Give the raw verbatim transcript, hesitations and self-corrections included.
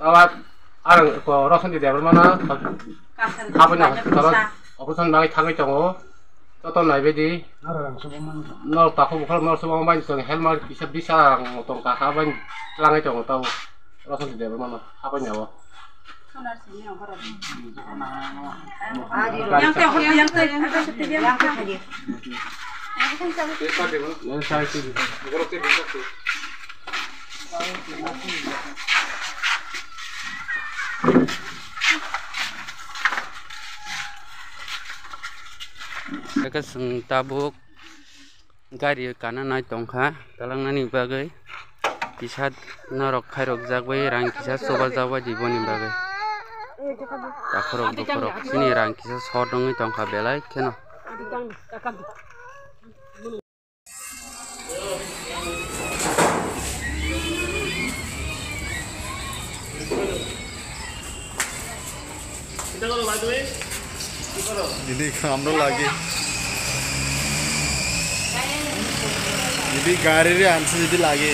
Tawa ang ko Rosandi Debbarmano habani hospital operation bagwi thangwi tongo. Joto naibaidi. Nor takhuk bukhuk nor subang bai tong helmet kisa bisa ang tong kha bai twlangwi tongo tao Rosandi Debbarmano habani abo. Eke chwng tabuk gari kana nai tongkha twlangnani bagwi, kisa norok khairokjak bai rang kisa chobajak bai di boni bagwi. Takhorok bukhorok chini rang kisa short wngwi tongkha belai kheno. Didi, আমরা লাগে। Didi, গাড়িরে আনছে যদি লাগে।